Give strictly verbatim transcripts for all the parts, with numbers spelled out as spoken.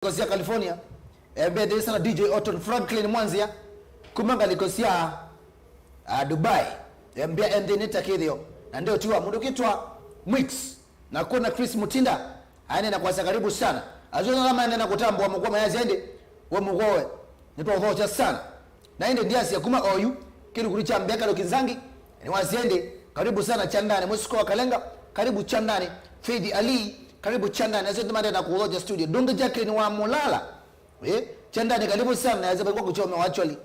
ngalĩko sya California. Eh, mbethĩĩsya na D J Orton Franklin Mwanzia kuma ngalĩko sya, ah, Dubai. Eh, mbya e nthĩnĩ ta kĩthĩo. Na ndeũtiwa mũndũ ũkĩtwa Mwix. Na kwona Chris Mutinda, aendeea na kwasya karibu sana. Asu ala maendeea na kũtambũa mũkwa mayasya ĩndĩ, we mũkwa we, nĩtwaũthokya sana. Na ĩndĩ ndiasya kuma oyu, kĩlukulu kya mbĩa Kalo Kinzangi, nĩwasya ĩndĩ, karibu sana Chandani, Mũsiko wa Kalenga, karibu Chandani, Faith Ali, karibu Chandani, asu ĩndĩ maendeea na kũũthokya studio. Ndũngĩ Jacqueline wa Mulala, eh, Chandani, karibu sana, yasya kwa kuchoma wacholi.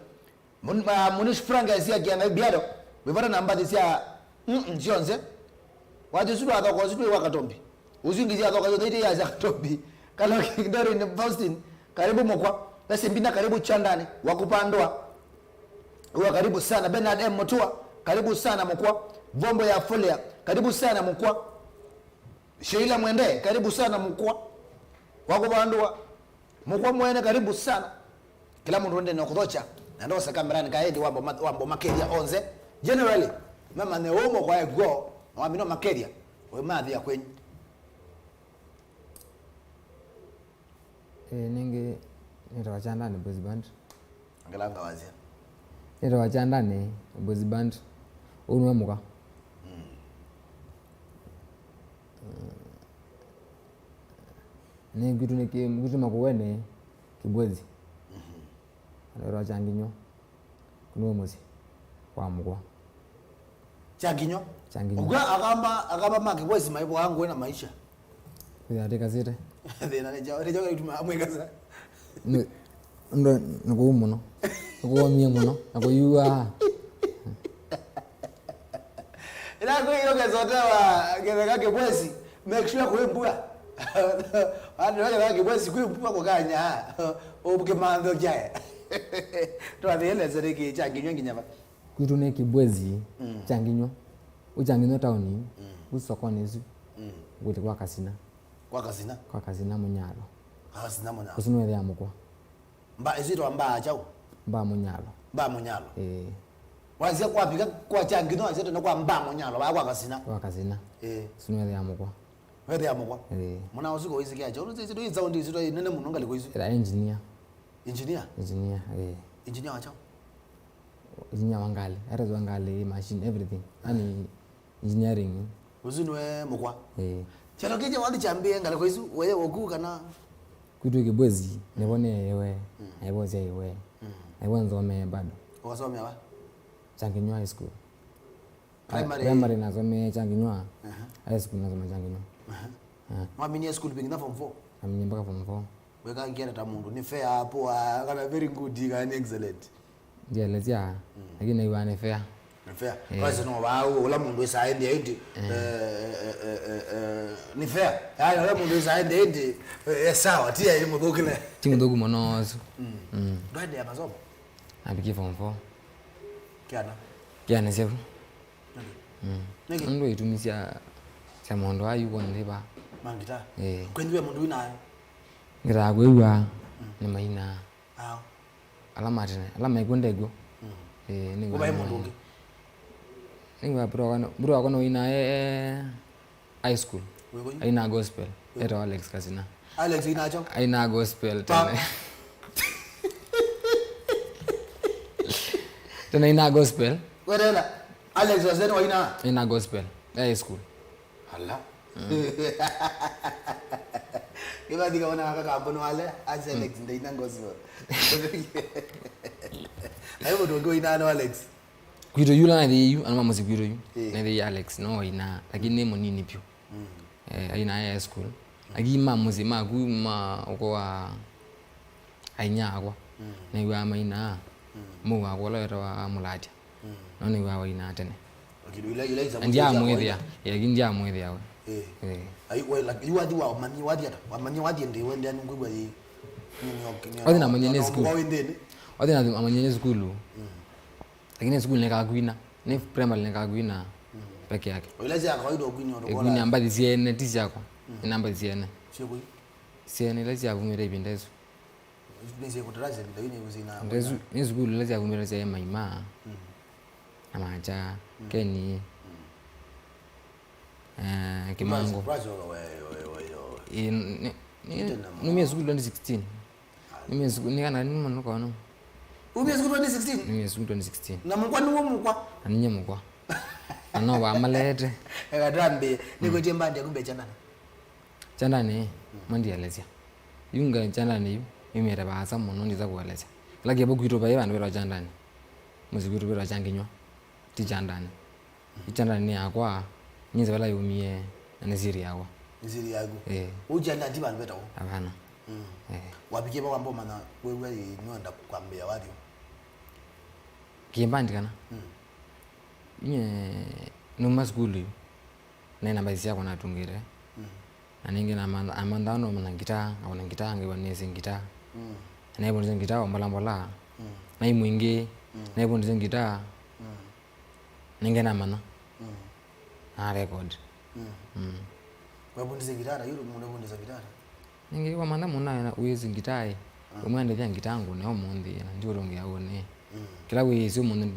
Mun-, ah, Munish Frank aisye akia Ngai Biado, wĩvata na mbathi sya, mm, mm, syonthe. Wathi ũsu twathoka ũsu twĩ wa Katombi. Ũsu ingĩ syathoka syonthe ite ya sya Katombi. Kalo King Doreen Faustin, karibu mũkwa. Lesi Mbina, karibu Chandani, wakupandwa. Uwa, karibu sana. Bernard M Mutua, karibu sana mũkwa. Vombo ya Folea, karibu sana mũkwa. Sheila Mwende, karibu sana mũkwa. Wakupandwa. Mũkwa mwene, karibu sana. Kĩla mũndũ ũendee na kũthokya. Na ndosa kameranĩ kaĩ ĩndĩ wambo ma-, wambo makethya onse. Generally, memanye ũũ mũkwa ekw'o, na wamina makethya, ũimathĩa kwenyu. Ĩĩ, ningĩ nĩtawa Chandani Boys Band. Angela ngawazia. Nĩtawa Chandani Boys Band. Ũũ nĩwe mũka. Mm. Nĩ kwitũ nĩ kĩ-, kwitũ Makueni, Kibwezi. Mhm. Andũ etwa Kyanginywa. Kũnĩwe mũsyĩ wa mũkwa. Kyanginywa? Kyanginywa. Ũkw'a akamba, akamba ma Kibwezi maivũaa ngũĩ na maisha. Kwĩthĩa atikasĩte. Thĩna nĩ kyaũ, nĩ kyaũ kĩtumaa amwĩkasa? Nĩ, ndo, nĩ kũu mũno. Nĩ kũomie mũno. Na kũyua. Ĩla kwĩ ĩyo kesotewa ketheka Kibwezi, make sure kwĩ mbua. Andũ ketheka Kibwezi kwĩ mbua kũkanya. Ũkĩmantho kyae. Twathĩeleze nĩkĩ Kyanginywa nginya va? Kwitũ nĩ Kibwezi, mm, Kyanginywa. Ũ Kyanginywa taoni, mm, ũ sokoni ĩsu. Mm. Ngwĩte kwa Kasina. Kwa Kasina? Kwa Kasina Mũnyalo. Kasina Mũnyalo. Ũsu nĩwethĩa mũkwa. Mba, ĩsu ĩtawa mbaa kyaũ? Mbaa Mũnyalo. Mbaa Mũnyalo. Ĩĩ. Wasya kwavika kwa Kyanginywa, wasya tene kwa mbaa Mũnyalo, vaa kwa Kasina. Kwa Kasina. Ĩĩ. Ũsu nĩwethĩa mũkwa. Wethĩa mũkwa. Ĩĩ. Mũna ũsu kũwĩsĩkĩa kyaũ? Ũsu ĩsu ĩsound ĩsu nene mũno ngalĩko isu. Ĩla engineer. Engineer? Engineer, ĩĩ. Engineer wa kyaũ? Engineer wa ngalĩ. Hata wa ngalĩ, machine, everything. Yaani, engineering. Ũsu nĩwe mũkwa. Ĩĩ. Kyalo kĩkĩ wathi kyambĩe ngalĩko isu, weye woku kana? Kwitũ Kibwezi, nĩvo nĩeewe, mm, na ĩvo syaĩwe. Mm. Na ĩvo nzomee bado. Ũkasomea va? Kyanginywa High School. Primary. Primary nasomee Kyanginywa. Aha. High school nasomea Kyanginywa. Aha. Ah. Waminie school pengine form four? Naminie mpaka form four. Wĩka ngienda ta mũndũ, nĩ fair, poor, kana very good, kana nĩ excellent? Ndielesya, mm, lakini naiwaa nĩ fair. Nĩ fair. Eh. Kwanza no vau, ũla mũndũ wĩsaa ĩndĩ, ĩndĩ, eh, eh, eh, eh, eh, nĩ fair. Yaani, ũla mũndũ wĩsaa ĩndĩ, ĩndĩ, eh, eh, sawa, ti aĩ mũthũkĩle. Ti mũthũku mũno ũsu. Mm. Mm. Ndwaendeea masomo? Navikie form four. Kĩana? Kĩana syavu. Nĩkĩ? Mm. Nĩkĩ? Nũndũ itumi sya, sya maũndũ aa yu kwona ndĩva. Ma ngitaa? Eh. Kwenyu ve mũndũ wĩnayo? Ngitaa kwĩw'a, mm, nĩ mainaa. Ao. Ala ma tene, ala mekw'o ndekw'o. Mm. Eh, nĩ ũvaĩ mũndũ ũngĩ? Nĩw'a mbura wakwa no, mbura wakwa no ina, eh, high school. Wĩkũ yu? Aina gospel. Wĩkũ? Etawa Alex Kasina. Alex ina kyaũ? Aina gospel tene. Tene ina gospel. Wetena? Alex wasene waina? Ina gospel. High school. Ala. Mm. Kĩvathi kaona kaka kambono wale, ase Alex ndaina gospel. Ayo mũndũ ũngĩ waina no Alex. Kwitũ yu la nathi yu, ana mamusi kwitũ yu. Eh. Nathi Alex no waina, lakini nĩ mũnini piũ. Mm. Eh, aina high school. Lakini ma mũsyĩ maku ma ũko wa ainya akwa. Mm. Nĩw'aa mainaa. Mm. Mũu wakwa ũla wetawa Mũlatya. Mm. No nĩw'aa wainaa tene. Lakini ila, ila isa ndiamwĩthĩa, lakini ndiamwĩthĩa we. Eh. Eh. Ai, we, like, yu wathi wa mami, wathi ata? Wa mami, wathi ndi, wende nungwibwa yi. Wathi namanyie nĩ sukulu. Wathi namanyie nĩ sukulu. Mm. Lakini sukulu nĩkakwina. Nĩ primary nĩkakwina, mm, peke yake. Ila sya kawaida ũkwini ũndũ. Ĩkwina mbathi syene, ti syakwa. Mm. Ina mbathi syene. Syene ila syavumĩte ĩvinda ĩsu. Nĩ sya kũtara sya ĩvinda ĩsu nĩ sya ina. Ndesu, nĩ sukulu ila syavumĩte sya Maima. Mm. Na Macha, mm, Keni. Mm. Eh, Kimango. Twacoka we, we, we, we. Ĩ, nĩ, Nĩ-, numie sukulu twenty sixteen. Numie sukulu, nĩ kana nĩ mũno kono. Umie sukulu twenty sixteen? Numie sukulu twenty sixteen. Na mũkwa nĩw'o mũkwa? Na ninyie mũkwa. Na no vamalete. Eka twambie, nĩkwĩtie mbandi yaku mbee Kyandani? Kyandani, mandielesya. Yu nga Kyandani yu, yumĩte vaasa mũno, ndisa kũelesya. Ĩla kĩvo kwitũ vai vandũ vetawa Kyandani. Mũsyĩ kwitũ vetawa Kyanginywa. Ti Kyandani. Ĩ Kyandani nĩ yakwa, nyie nzĩ vala yumie, na nĩ siri yakwa. Nĩ siri yaku? Ĩĩ. Ũu Kyandani ti vandũ vetawa? Hapana. Mm. Ĩĩ. Wavikie va wamba ũmanya wĩw'a ĩ nĩwenda kwambĩĩa wathi? Kĩmbandi kana? Mm. Nye numa sukulu yu, naĩ na mbathi syakwa natungĩte. Mm. Na ningĩ namantha-, amanthaa no na ngitaa, ngawona ngitaa, ngaiwa nĩsĩ ngitaa. Mm. Na naivundisye ngitaa o mbola mbola. Mm. Naĩ mwingĩ, mm, naivundisye ngitaa. Mm. Ningĩ namanya. Mm. Na record. Mm. Mm. Wevundisye ngitaa ta yu mũndũ evundisya ngitaa ta? Ningĩ wamantha mũndũ na wĩsĩ ngitaa ĩ. Mm. Ũmwendethya ngitaa ngũne ũmũnthĩ, na ndiũtũngĩa ũne. Mm. Kĩla wĩsĩ ũmũnthĩ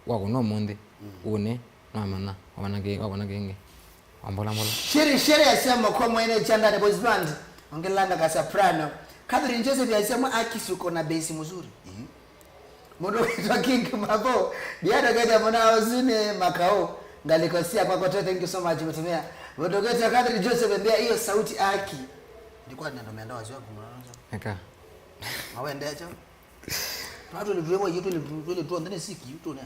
wakũna ũmũnthĩ, mm, ũne, namanya, wamanya kĩ-, wakũna kĩngĩ. Wa mbola mbola. Shere, shere ya sema kwa mwene Kyandani Boys Band. Ongelanga ka soprano. Catherine Joseph ya sema, "Aki suko na bass mzuri." Mhm. Mũndũ wĩtwa King Mabo. Diana Gede mwana wa Zune Makao. Ngaliko sia kwa kote, thank you so much, mtumia. Mũndũ wĩtwa Catherine Joseph, mbea hiyo sauti aki. Ndikwa nendo menda wasio kumwona. Eka. Mawende acho. Twatwele tuwe, twele, twele tuonde ne siki, tuone.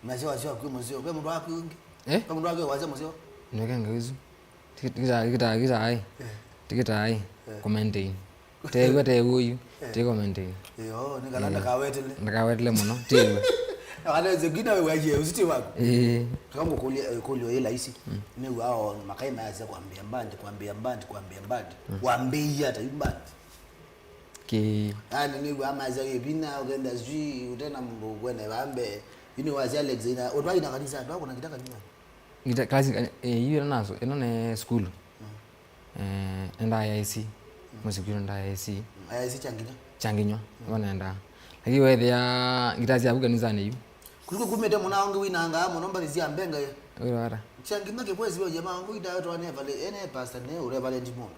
Nasyo wasyo kwĩ mũseo. Ve mũndũ waku ũngĩ? Eh? Ve mũndũ waku wasya mũseo? Nĩweke ngau isu. Tikita, tikita, tikita ai. Eh. Tikita ai. Eh. Commenting. Tegwe tegwe yu. Eh. Ti commenting. Yo, nĩ kana, eh, ndakawetele. Ndakawetele mũno. Tegwe. Kana zingine wewe waje usiti waku. Eh. Kama kukulia, eh, kulio ila isi. Mm. Nĩ wao makai mayasya kwambia mbandi, kwambia mbandi, kwambia mbandi. Mm. Wambia hata mbandi. Kĩ- Yaani nĩw'aa masya kĩvina, ũkenda sijui ũte na mũndũ ũkwenda vambe. Yu nĩwasya Alex ina, ũtwaina kanisa, ndwakũna ngita kanisa? Ngita, klasi, eh, yu ĩno naso, ĩno nĩ sukulu. Mm. Eh, nendaa A I C. Mm. Mũsyĩ kwitũ nendaa A I C. Mm, A I C Kyanginywa? Kyanginywa, mm, nĩvo nendaa. Lakini weethĩa ngita sya vu kanisanĩ yu. Kuliko kumĩte mũna ũngĩ wĩnangaa mũno mbathi sya mbenga ĩ. Wĩra wata? Kyanginywa kĩkwesi vya jamaa ũngĩ ita wetwa ne vale, ene pastor ne Reverend mũndũ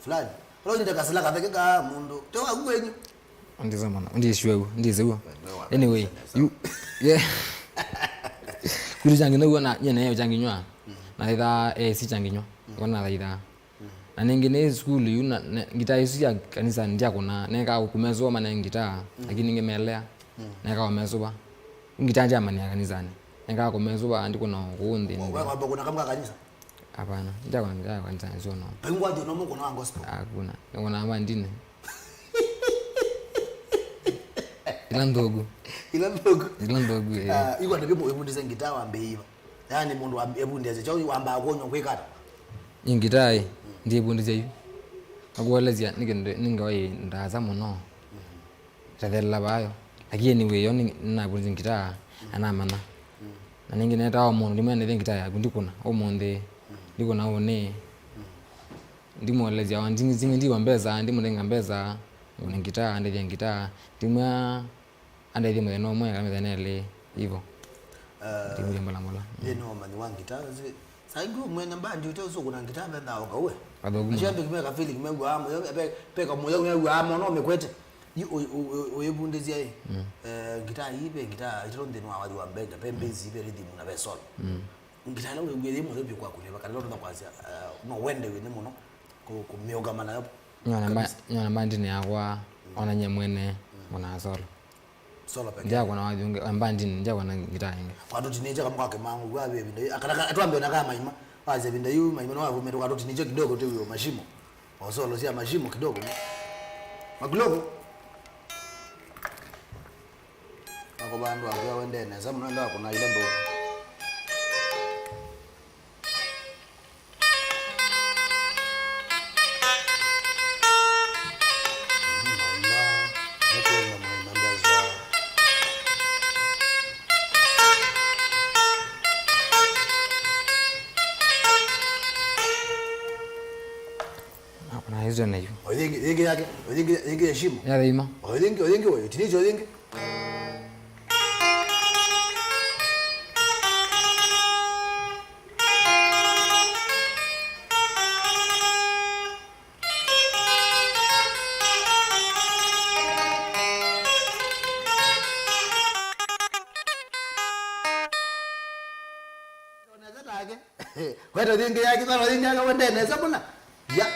fulani. Ũla ũnyite kasila katheke ka mũndũ. Te waku wenyu. Ndĩsa mũno, ndĩsĩ w'o, ndĩsĩ w'o. Anyway, yu, yeah. Kwitũ Kyanginywa w'o na, nye nayo Kyanginywa. Mm. Na itha, eh, si Kyanginywa. Mm. Wana itha. Mm. Na ningĩ nĩ sukulu yu, na, na, ngitaa isu sya kanisa ndyakũna, nekaa kũmesũa mane ngitaa, mm, lakini ningĩ melea, mm, nekaa kũmesũa. Ngitaa ndyamanyĩa kanisanĩ, nekaa kũmesũa, ndikũna kũũ nthĩ. Wa-, wa-, wamba kũna kamwe ka kanisa? Hapana, ndyakũna ngitaa ya kanisa nĩsyo no. Pai ngwathi no mũkũna wa gospel? Hakuna, nĩkũna wa ndini. Ila nthũku. Ila nthũku? Ila nthũku, eh. Ah, iwa ndavyo mwĩvundisya ngitaa wambĩĩe va? Yaani mũndũ wa-, evundĩasya kyaũ wambaa kwonywa kwĩka ata? Nĩ ngitaa ĩ, mm, ndĩvundĩsya yu. Nakuelesya nĩ kĩndũ nĩ ngawaĩ ndaasa mũno. Mm. Ĩtathelela vayo. Lakini anyway, yo nĩ-, nĩnavundĩsye ngitaa, mm, na namanya. Mm. Na ningĩ netaa o mũndũ, ndimwendethya ngitaa yaku, ndikũna ũmũnthĩ, mm, ndikũna ũnĩ. Mm. Ndimũelesya, o, ndi-, ndi-, ndiwa mbesa, ndimũnenga mbesa, ngũne ngitaa, andethya ngitaa. Ndimwĩa, andethye mũthenya ũmwe kana mĩthenya ĩlĩ, hivyo. Eh, ndimwĩa mbola mbola. Nthĩnĩ wa ũmanyi wa ngitaa, zi-, saa ingĩ mwene mbandi ũte ũsũkũna ngitaa methaa o kaũe. Kathũku mũno. Acio angĩ meka feeling mew'aa mũyo, pe-, peka mũyo mew'aa mũno mĩkwete. Yu ũ-, ũ-, ũ-, ũyĩvundĩsya ĩ. Mm. Eh, ngitaa ii ve ngitaa itatũ nthĩnĩ wa wathi wa mbenga, ve bass, ve rhythm na ve solo. Mm. Ngitaa ĩla wĩw'ĩe yĩ mũtheu vyũ kwaku nĩ va, kana ĩla ũtonya kwasya, eh, no wende wĩne mũno kũ-, kũmĩũngama nayo. Nyona mba-, kabisa. Nyona mbandinĩ yakwa, mm, ona nye mwene, mm, ona solo. Solo peke yake. Ndyakwa na wathi ũngĩ, eh, mbandinĩ, ndyakwa na ngitaa ĩngĩ. Kwa tũtinĩkye kamwe ka kĩmangũ, kwa ĩvinda yu, kana ka-, twambe na ka maima. Wasya ĩvinda yu, maima no wavumĩte, kwa tũtinĩkye kidogo tu hiyo mashimo. O solo sya mashimo kidogo. Magloko. Ako vandũ angĩ wendee nesa mũno, enda kũna ila nthũku. Na hizo na hiyo. Oyingi, yingi yake, oyingi, yingi ya shimo. Ya ima. Oyingi, oyingi oyo, tinicho oyingi. Kweta thĩngĩ yake, kweta thĩngĩ yake, wendee nesa mũna. Ya.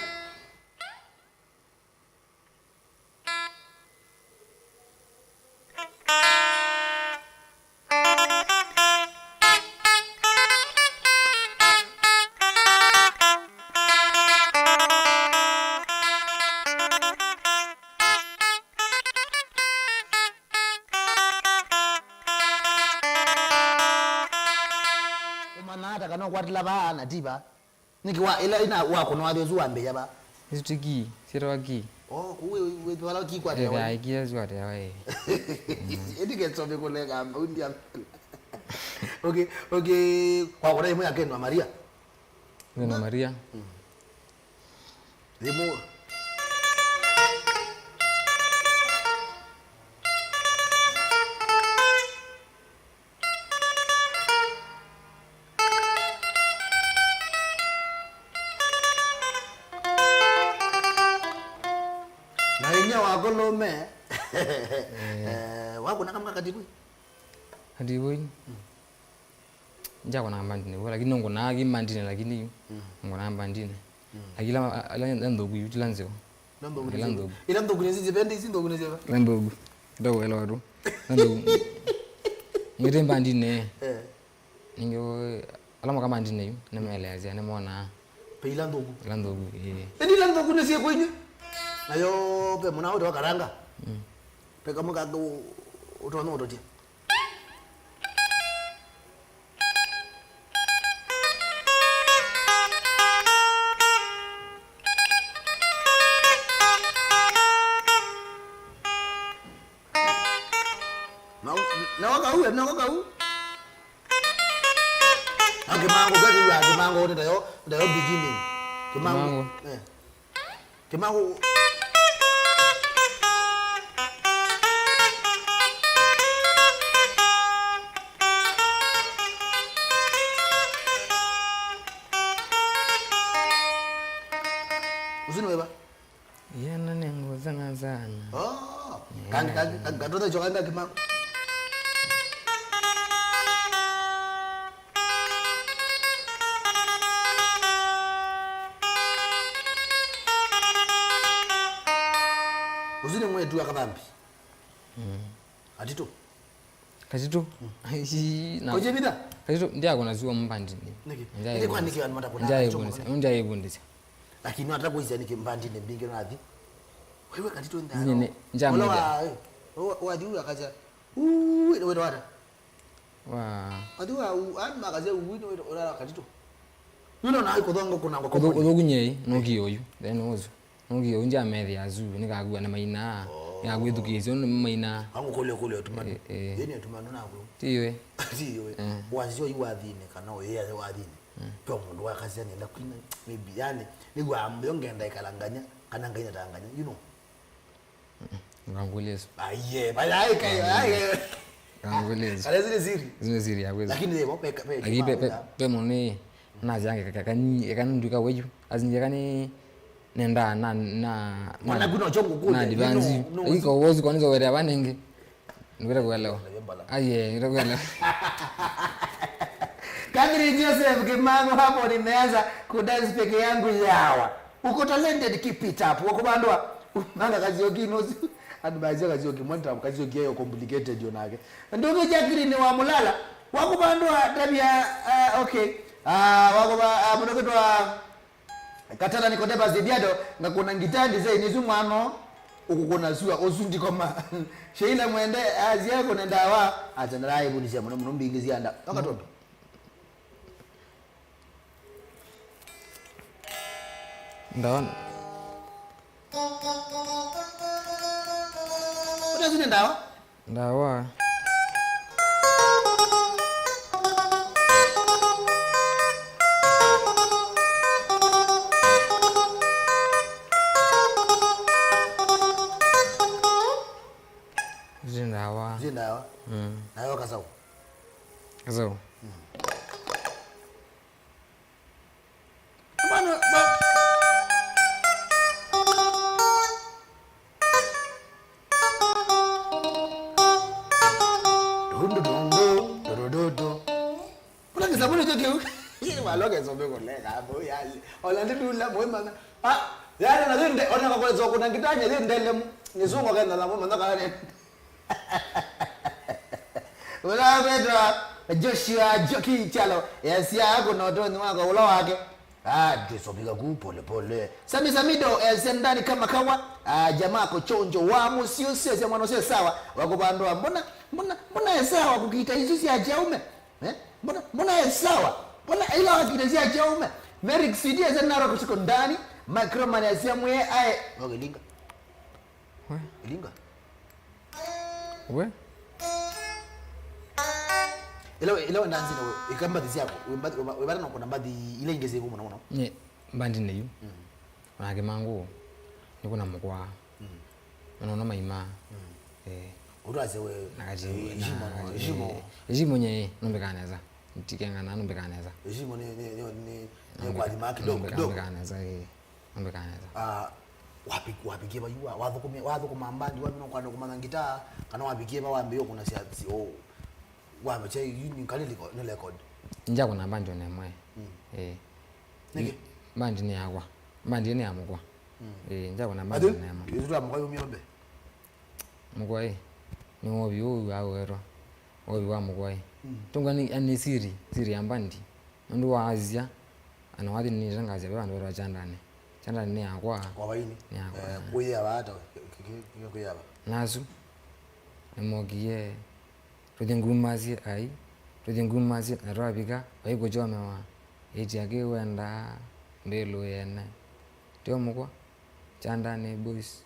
Ũmanyaa ata kana ũkwatĩla vaa na ti vaa? Nĩkĩ wa, ĩla ina wakũna wathi ũsu wambĩĩa vaa? Isu ti kii, syĩtawa kii. Oh, kũu wĩ, wĩ, wĩ vala kii kwatĩawa. Ĩthĩawa kii isu kwatĩawa, ĩĩ. Ĩndĩ kesome kũlenga mbau ndia. Okay, okay, kwakũna ĩmwe ya Ken wa Maria. Ken wa Maria. Mm. Thimũ. Na inyia waku lũme. Eh, wakũna kamwe ka katipui? Katipui? Mm. Ndyakũnaa mbandinĩ vo, lakini nũngũnaa kĩ mbandinĩ, lakini nũngũnaa mbandinĩ. Lakini ila, ila, ila nthũku yu, ti ila nzeo. Ila nthũku nĩ nzeo. Ila nthũku nĩ nzeo, ila nthũku nĩ nzeo. Ila nthũku. Ndakuelewa tu. Ila nthũku. Ngĩte mbandinĩ. Eh. Ningĩ, ala moka mbandinĩ yu, nĩmeeleasya, nĩmonaa. Pe ila nthũku. Ila nthũku, ĩĩ. Ĩndĩ ila nthũku nĩ syĩ kwenyu. Nayo pe mũna ũte wa karanga. Mm. Pe kamwe kangĩ ũ-, ũtonya ũtotia. Na, na waka huu, na waka huu. Na kĩmango, kwa hiyo kĩmango nĩ ndayo, ndayo beginning. Kĩmango. Kĩmango. Eh. Kĩmango. Ũsu nĩ wĩva? Yana nenguzana sana. Oh. Kangi, kangi, kangi, katoto cho kangi kĩmango. Ũsu nĩ mwĩĩtu wa kathambi. Mm. Katitũ. Katitũ. Mm. Aici, na Kũjĩvitha? Katitũ, ndyakũna sua mbandinĩ. Nĩkĩ? Nĩkĩ kwa nĩkĩ andũ matakũna Katitũ mũno? Ndyayĩvundĩsya. Lakini natakwĩsya nĩkĩ mbandinĩ mbingĩ nathi? Wewe Katitũ nthano. Nĩ, nĩ, njamwĩthĩa. Ũla wa, eh, wa, wathi ũyũ akasya, "Uu, wĩra, wĩra wata?" Wa. Wathi wa, u, ani makasya, "Uu, wĩra, wĩra wa Katitũ." Yule na iko thongo kuna ngoko. Kũthũ-, kũthũku nyei, nũkie ũyu. Then ũsu. Nũkie ũyu ndyamethĩa asu, nĩkakua nĩ mainaa. Oh. Nĩkakwĩthukĩĩsya ũndũ mainaa. Angũkũlya kũlya ũtumanu. Eh, eh. Yeni ũtumanu naku. Ti we. Ti we. Eh. Wasyo yu wathinĩ kana ũyĩaze wathinĩ. Mm. Kwa mũndũ wakasya nenda kwina, maybe, yani, nĩw'a mbeo ngenda ĩkalanganya, kana ngaina tanganya, you know. Ngangũlya isu. Aiye, baya, ai, kai, ai, ai. Ngangũlya isu. Kale zile siri. Zile siri ya kwezi. Lakini leo, pe, pe, lakini pe, pe, pe mũnĩ, na jange kaka, kaka, kaka nduka weju. Azinje kani nenda na, na, mwana na, kuna chongo kule, na advance. No, no. Iko wozu kwa nizo wele abanenge. Nĩwĩte kũelewa. Aye, nĩwĩte kũelewa. Catherine Joseph Kimango, hapo nimeanza kudance peke yangu, yawa. Uko talented, keep it up. Wakubandwa, manga Kazioki nosi. Advise Kazioki, mwanta Kazioki yo complicated yonake. Ndugu Jacqueline wa Mulala, wakubandwa tabia, ah, okay. Ah, wakuba, ah, mũndũ kwĩtwa Katala Nicodemus Didiado, ngakũna ngita design isu mwano, ũkũkũna sua, ũsu ndikoma. Sheila Mwende, azia kũne ndawa, ata naraĩvundĩsya mũno mũno mbingĩ sya nda. Wakatombe. Ndawa. Ũtasi nĩ ndawa? Ndawa. Isu ndawa. Isu ndawa. Mm. Nayo kasaũ. Kasaũ. Mm. Bwana, ba- Dundu, dundu, dudududu. Kuna kĩsabuni kyo kĩu. Alo kesombe koleka hapo, yale. Ona ndidula, mwe mana. Ah, yale na linde, ona kwa kwezo kuna ngitanya, linde lemu. Nizungu kenda na mwe mana kane. Ũla wĩtwa Joshua Njoki Kyalo, easya kuna ũtonyi wake, ũla wake. Ah, ndĩsovika ku pole pole. Sami Samido, easya ndani kama kawa. Ah, jamaa ko chonjo wa mũsyĩ ũsu, easya mwana ũsu e sawa, wa kũvandũa. Mbona, mbona, mbona e sawa kũkita isu sya kyaume? Eh? Mbona, mbona e sawa? Mbona ila wakita sya kyaume? Merrick C D, easya naro kusiko ndani. Microman, easya mwe, ae. Okay, linga. We? Linga. We? Ila we, ila wenda nzina we, ika mbathi syako, we mbathi, we, we bana nokona mbathi ila ingĩ syĩku mũno mũno. Nye, mbandi nĩ yu. Mm. Ona Kĩmangũ, nĩ kuna mũkwa. Mm. Ona ona maima. Mm. Eh. Ũtwasya we, na kati, eh, na, Jimo, no, eh, Jimo. Jimo nye, numbĩkaa nesa. Ntikengana, numbĩkaa nesa. Jimo nĩ, nĩ, nĩ, nĩ, nĩ kwathima kidogo, kidogo. Numbĩkaa nesa, eh. Ambĩkaa nesa. Ah, wapi-, wapikie va yu, wa-, wathũkũmie-, wathũkũma mbandi, wapi no kwanda kũmanya ngitaa, kana wapikie va wambĩĩe kũna sya, si-, oh, wambe kya yu nĩ kali liko-, nĩ record. Njakũna mbandi ona ĩmwe. Mm. Eh. Nĩkĩ? Mbandi nĩ yakwa. Mbandi nĩ ya mũkwa. Mm. Eh, njakũna mbandi ona ĩmwe. Ĩsu twa mũkwa yumie mbee. Mũkwa ĩ, nĩ wovi ũũ wa wetwa, wovi wa mũkwa ĩ. Mm. Tũngwa nĩ, yani nĩ siri, siri ya mbandi. Nũndũ waasya, ana wathi nĩtangaasya ve vandũ vetwa Kyandani. Kyandani nĩ yakwa. Kwa vaini. Nĩ yakwa. Eh, kũyĩava ata we? Kĩ-, kĩ-, kĩ-, kũyĩava. Nasu, nĩmokie, tũthi ngumasye, ai, tũthi ngumasye, na twavika, vai kũkyomewa, ĩtia kĩ wenda, mbĩlũ yene. Tio mũkwa, Kyandani boys.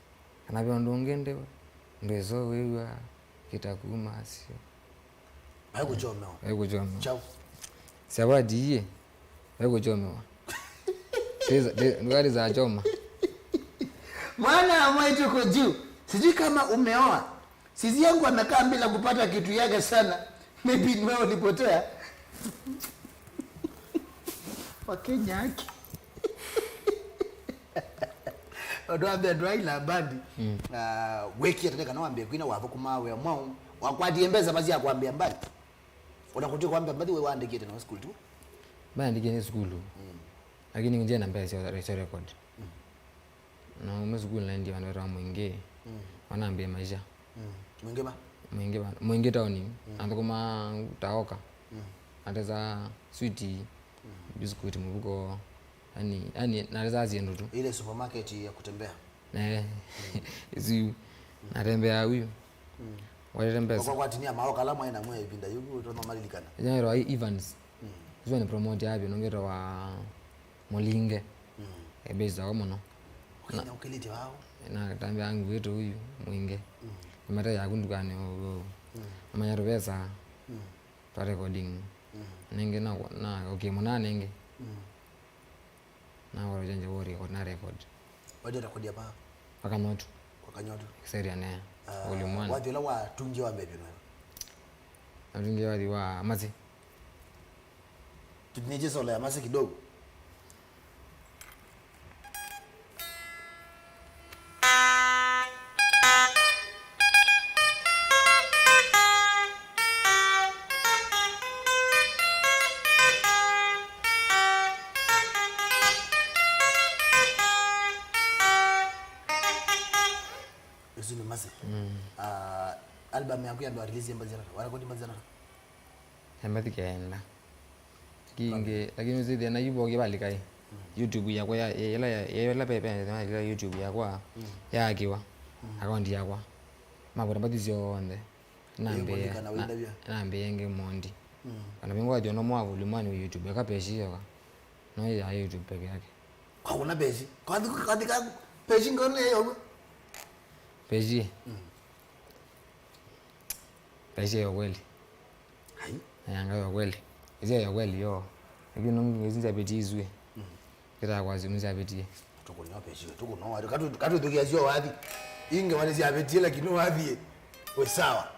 Kana ve ũndũ ũngĩ ndĩwe, ndwĩsa wĩw'a kĩta kuma asyo. Vai kũkyomewa. Vai kũkyomewa. Chau. Zawadi iye, vai kũkyomewa. Ndũkali za choma. Mwana wa mwetu ko juu, sijui kama umeoa. Sisi yangu amekaa bila kupata kitu yake sana. Maybe ni wewe ulipotea. Wakenya haki. Ũndũ wambĩa ndwaila mbandi. Mm. Na wĩkie tene kana wambĩa kwina wathũkũma wĩa mwaũ. Wakwatie mbesa basi ya kwambĩa mbandi. Ona kũtĩ kwambĩa mbathi we waandĩkĩte na school tu. Maandĩkĩte nĩ sukulu. Mm. Lakini nje na mbesa cia, cia record. Mm. Na ume sukulu naendie vandũ vetawa Mwingĩ. Mm. Wanambie maisha. Mm. Mwingĩ va? Mwingĩ va, Mwingĩ taoni. Mm. Nathũkũma taoka. Mm. Natesa switi, mm, biscuit, mũvuko. Yani, yani natesa syĩndũ tu. Ile supermarket ya kutembea. Eh. Mm. Isu. Mm. Natembea huyu. Mm. Walete mbesa. Kwa, kwa tinia maoka la mwaina mwe ipinda yugu tono malilikana. Yairwa Evans. Mm. Isu ni promote ya vyo nongeta wa Mũlinge. Mm. E base wa mũno. Ũkĩnya ũkĩlĩte wao. Na tambĩa nguĩte ũyu Mwingĩ. Mm. Nĩmata yaku ndukanĩ ũũ. Mm. Namanya tũvesa. Mm. Twa recording. Mm. Nĩngĩ na, na, okay, mũna nĩngĩ. Mm. Na waro janja wo record, na record. Waje record ya pa? Kwa Kanyotu. Kwa Kanyotu. Exeria ne. Ah, volume one. Wathi ũla watungie wa mbee nayo. Natungie wathi wa Masi. Tũtinĩtye solo ya Masi kidogo. Isu nĩ Masi. Mm. Ah, album yaku yambe wa release mbazi na, wa record mbazi na. Emathi kenda. Kingĩ, lakini ũsĩthĩa na yu vogi valikai. Mm. YouTube yakwa ya, ya, ĩla ya, ya, ĩla pepe ya, ya YouTube yakwa, mm, yaakiwa. Mm. Account yakwa. Mavota mbathi syonthe. Nambĩĩa, ĩkũandĩka na na, wĩndavya. Nambĩĩa ĩngĩ Mondi. Mm. Kana vingwa thyo no mwa volume one YouTube, eka page yoka. No ya YouTube peke yake. Kwa kuna page. Kwa thika, kwa thika page ngone yoka. Page. Mm. Page ya kweli. Ai. Yanga ya kweli. Ĩsya ya kweli yo. Lakini nongi ngizi nzapeti izwe. Mm. Kĩta kwa simu nzapeti. Tukuno pesi, tukuno. Katu, katu tukia sio wathi. Inge wale siapeti lakini wathi. We sawa.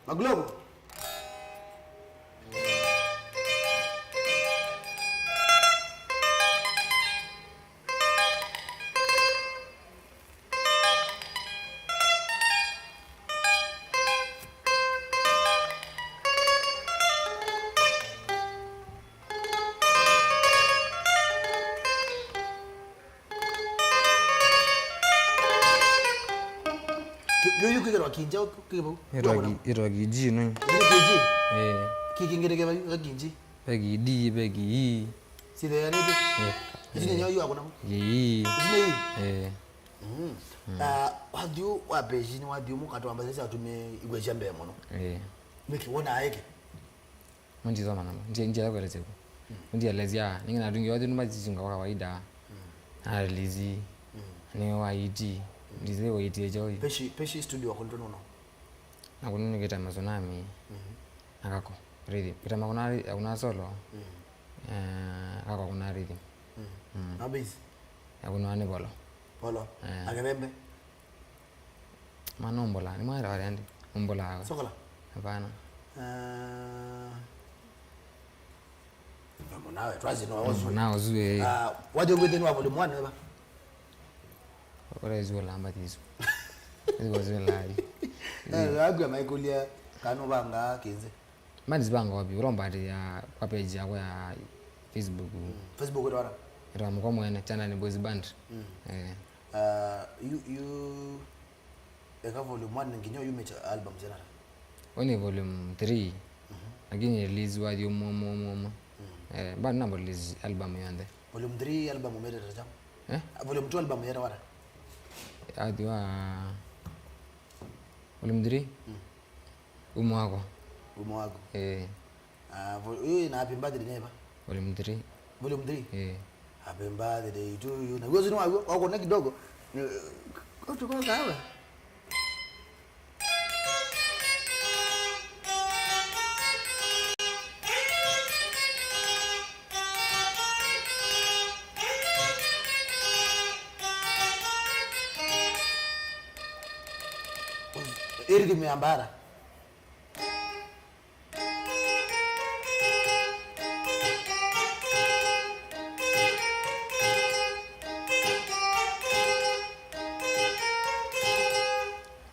Maglobo. Yu kwĩkĩtwa kinja, kwĩ vau. Ĩtwa ki-, ĩtwa kinji ĩno. Nĩ kinji? Eh. Kĩ kĩngĩ nĩ kĩva yu, kinji? Ve ki D, ve ki E. Sitheanĩte? Eh. Ici nĩ nyo yu akũna. Ye E. Ici nĩ E? Eh. Mm. Mm. Ah, wathi ũ wa page nĩ wathi ũmwe katwamba sasa atumie igwe cia mbee mũno. Eh. Nĩkĩ wona aeke? Nondisoma namo. Nje, nje ya kuelezea. Mm. Ndielezea, ningi natungi watu numa zizinga kwa kawaida. Mm. Analyze. Mm. Ni wa E T. Mm. Ndize wa E T ejo. Peshi, peshi studio wa control no. Na kunini kita mazonami. Mm. Na kako. Rhythm. Kita makuna, kuna solo. Mm. Eh, kako kuna rhythm. Mm. Mm. Na bass. Ya kuna ni bolo. Bolo. Eh. Akebembe. Mana umbula, ni mwana wa rendi. Umbula. Sokola? Hapana. Ah. Mwana we, twazi no ozu. Mwana ozu, eh. Ah, wathi ũkwĩthĩnĩ wa volume one eva? Ora izu lamba tizu. Izu zilai. Eh, aku ya maikulia kanu banga kinze. Mani zibanga wapi? Uromba ati ya kwa page yako ya Facebook. Mm. Facebook ndo ara. Ndo mko mwene channel ni Boys Band. Mm. Eh. Uh, you, you, eka volume one nginya yumĩte album syana? One volume three. Mhm. Lakini release wathi umwe, umwe, umwe, umwe. Mm. Eh, bado namba release album yonthe. Volume three album umĩte tata? Eh? Volume two album yeta wara? Athi wa volume three? Mm. Umo wako. Umo wako. Eh. Ah, vo-, eh, na happy birthday neva? Volume three. Volume three? Eh. Happy birthday to you. Na wewe ni wako, wako na kidogo. Ni, utuko kawa. Eri kimeambara.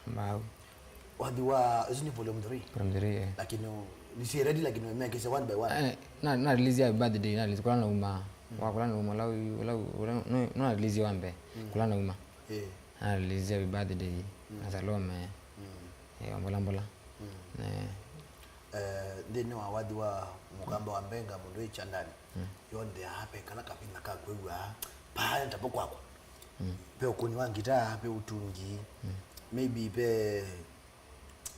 Mbau. Wathi wa, isu ni volume three. Volume three, eh. Lakini u-, ni si ready, lakini umekise one by one. Eh, na, na release ya birthday, na release kula na uma. Mm. Wa kula na uma, lau, lau, lau, no, no release wa mbe. Mm. Kula na uma. Eh. Na release ya birthday, mm, na Salome. Mm. Eh, mbola mbola. Mm. Eh. Eh, nthĩnĩ wa wathi wa mũkamba wa mbenga mũndũ wĩ kyandani, mm, yonthe aa, ve kala kavinya ka kwĩw'a paa ntapo kwakwa. Mm. Ve ũkũni wa ngitaa, ve ũtungi, mm, maybe ve,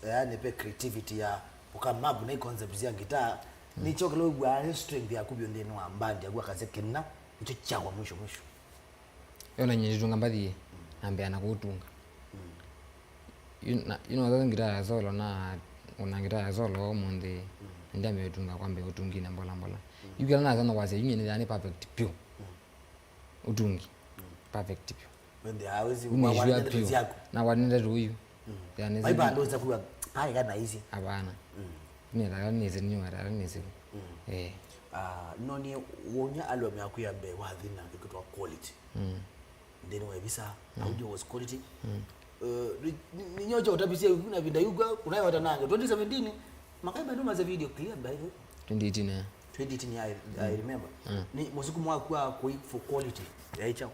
yani, ve creativity ya ũka map na concepts ya ngitaa. Mm. Nĩkyo kĩla wĩw'aa nĩ strength yaku vyũ nthĩnĩ wa mbandi yaku, akasya kĩna nĩkyo kyakwa mwisho mwisho. Yo na nyie nditunga mbathi, nambĩa na kũtunga. Mm. Yu na, yu no ngitaa ya solo na, una ngitaa ya solo ũmũnthĩ, mm, ndyambĩa ũtunga kwambĩa ũtungine mbola mbola. Mm. Yu kĩla nasa no kwasya, yu nyie nĩthĩa nĩ perfect pyũ. Mm. Ũtungi. Mm. Perfect pyũ. Wende hawezi. Yu nĩ sure pyũ. Na wanende tu yu. Mm. Yani, vai zini- vandu za kuwa pale kana hizi. Hapana. Mm. Nĩ la nĩ zini wa la nĩ zini. Mm. Eh. Ah, no ni wonya album yaku ya mbee wathi na kĩndũ kĩtwa quality. Mm. Nthĩnĩ wa visa, mm, audio was quality. Mm. Eh, ni, ni, ni nyocha utapisie na vinda yuga, unayota nange. Twenty seventeen, makai bado maze video clear by the way. Twenty eighteen, eh. Twenty eighteen, I, I remember. Mm. Ni mũsukumo waku wa kũi for quality ya ichao.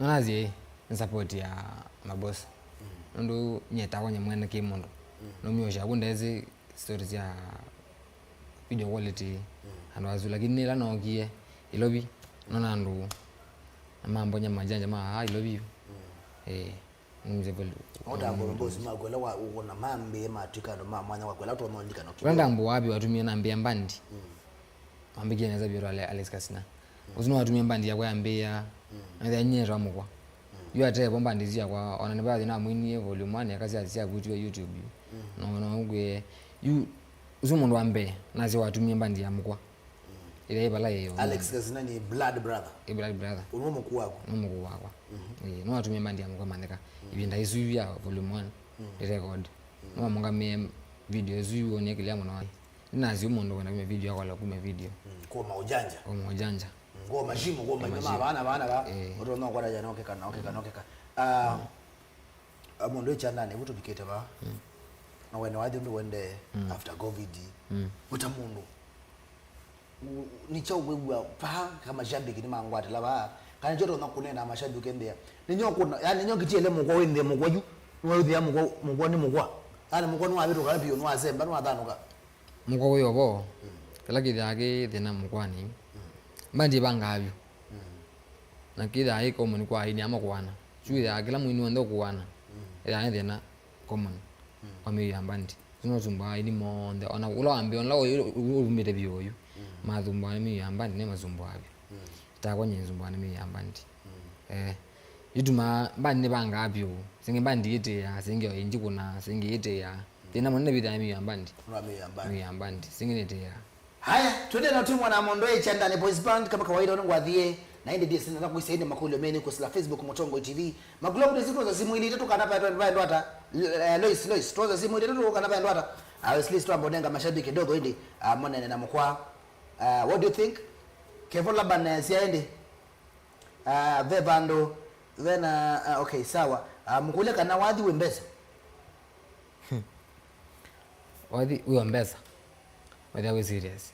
Nonasye nĩ support ya maboss. Mm. Nũndũ nyie takwa nyie mwene kĩ mũndũ. Mm. Nũmĩosha kũ ndesĩ stories sya video quality, mm, andũ asu, lakini nĩla nookie Ilovi, nona andũ na mambonya majanja ma, ah, Ilovi. Mm. Eh, nĩmĩsye kweli. Ota kwa maboss maku ala wa, ũkona mambĩe matwĩka andũ ma mwanya waku ala ũtonya ũlikana kĩveo. Ũla ndambũa wapi watumie nambĩa mbandi. Mm. Wambĩkie nesa vyũ Ale-, Alex Kasina. Ũsu nĩwatumie mbandi yakwa yambĩĩa. Mm. Na ĩthĩa nyie twamũkwa. Mm. Yu atevo mbandi isu yakwa, ona nĩvathi namwinie volume one, eka sya, syavutiwe YouTube. Mm. No, no, ngwĩe, yu, ũsu mũndũ wa mbee, nasyo watumie mbandi ya mũkwa. Mm. Ĩla ĩ vala ĩyo. Alex Kasina nĩ blood brother. Ĩ blood brother. Ũnũ mũkuu waku. Nĩ mũkuu wakwa. Mhm. Ĩĩ, nĩwatumie mbandi ya mũkwa mantheka. Mm. Ĩvinda ĩsu yu ya volume one, mm, ĩ record. Mm. Nĩwamũngamĩe video ĩsu yu wonie kĩlya mũno. Nĩnasyo mũndũ wenda kumya video, akola kumya video. Mm, kwa maujanja. Kwa maujanja. Mm, kwa mashimo, kwa maima ma vana, vana va. Eh. Ũtonya ũkwata jana, okeka na, okeka na, okeka. Ah, ah, mũndũ ĩchandani, ũtũvikĩte va. Mm. Na wene wathi ũndũ wende, mm, after covid. Mm. Wĩta mũndũ. U-, nĩ kyaũ wĩw'a va, ka mashabiki nĩmangwatĩla va. Kana nĩkyo ũtonya kũneena mashabiki nthĩa. Nĩnyo kuna, yani nĩnyo kĩtiele mũkwa wĩ nthĩ mũkwa yu. Nĩwaĩthĩa mũkwa, mũkwa nĩ mũkwa. Yaani mũkwa nĩwavĩtũka vyũ, nĩwasemba, nĩwathanũka. Mũkwa wĩ o vo. Kĩla kĩthĩawa kĩ thĩna mũkwanĩ, mbandi ĩvangaa vyũ. Na kĩthĩawa ĩ common kwa aini amwe kũana. Yu ĩthĩawa kĩla mũini w'onthe ũkũana, ĩthĩawa nĩ thĩna common kwa mĩio ya mbandi. Ĩsu no ĩsumbũaa aini monthe. Ona ũla wambĩĩa, ũla ũyũ ũvumĩte vyũ ũyũ. Mathumbũaa nĩ mĩio ya mbandi, nĩ masumbũaa vyũ. Takwa nyie nzumbũaa nĩ mĩio ya mbandi. Eh. Ĩtumaa mbandi nĩvangaa vyũ. Singĩ mbandi yĩtĩĩaa, singĩ o ĩngĩ kũna, singĩ yĩtĩĩaa. Thĩna mũnene vĩthĩawa nĩ mĩio ya mbandi. Nwa mĩio ya mbandi. Mĩio ya mbandi. Singĩ nĩtĩĩaa. Haya, twende na timu mwana mũndũ ĩ Chandani Boys Band, kama kawaida, ũnĩ ngwathie, na ĩndĩ ndiye sina na kuisa ĩndĩ makũlyo menyu kusila Facebook Mũtongoi T V. Makũlyo kũtĩ siku za simu ili tatu kana pa ndwata. Eh, Lois, Lois, tuoza simu ili tatu kana pa ndwata. Ah, at least twamba ũnenga mashabiki kidogo ĩndĩ, ah, monene na mũkwa. Ah, what do you think? Kevo Laban, eh, sia ĩndĩ. Ah, ve vandũ, vena, ah, okay, sawa. Ah, mũkũlye kana wathi wĩ mbesa? Wathi wĩ o mbesa. Wathi wĩ serious.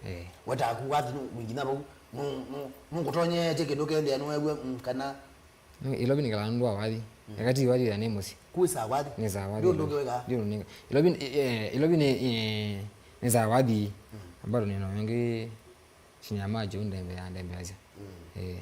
Eh. Wetaku wathi nũ, nginya vau, nũ, nũ, nũkũtonyeetye kĩndũ kĩendeea nũew'e, mm, kana Nĩ, Ilovi nĩkalaa nũndũ wa wathi. Eka ti wathi ya nĩ mũsyĩ. Kwĩ saa wathi? Nĩ saa wathi. Ndio ndũngĩ weka? Ndio nĩ. Ilovi, eh, Ilovi nĩ, eh, nĩ saa wathi. Bado nĩ no yonge. Sinyamaji undembea, ndembeasya. Eh.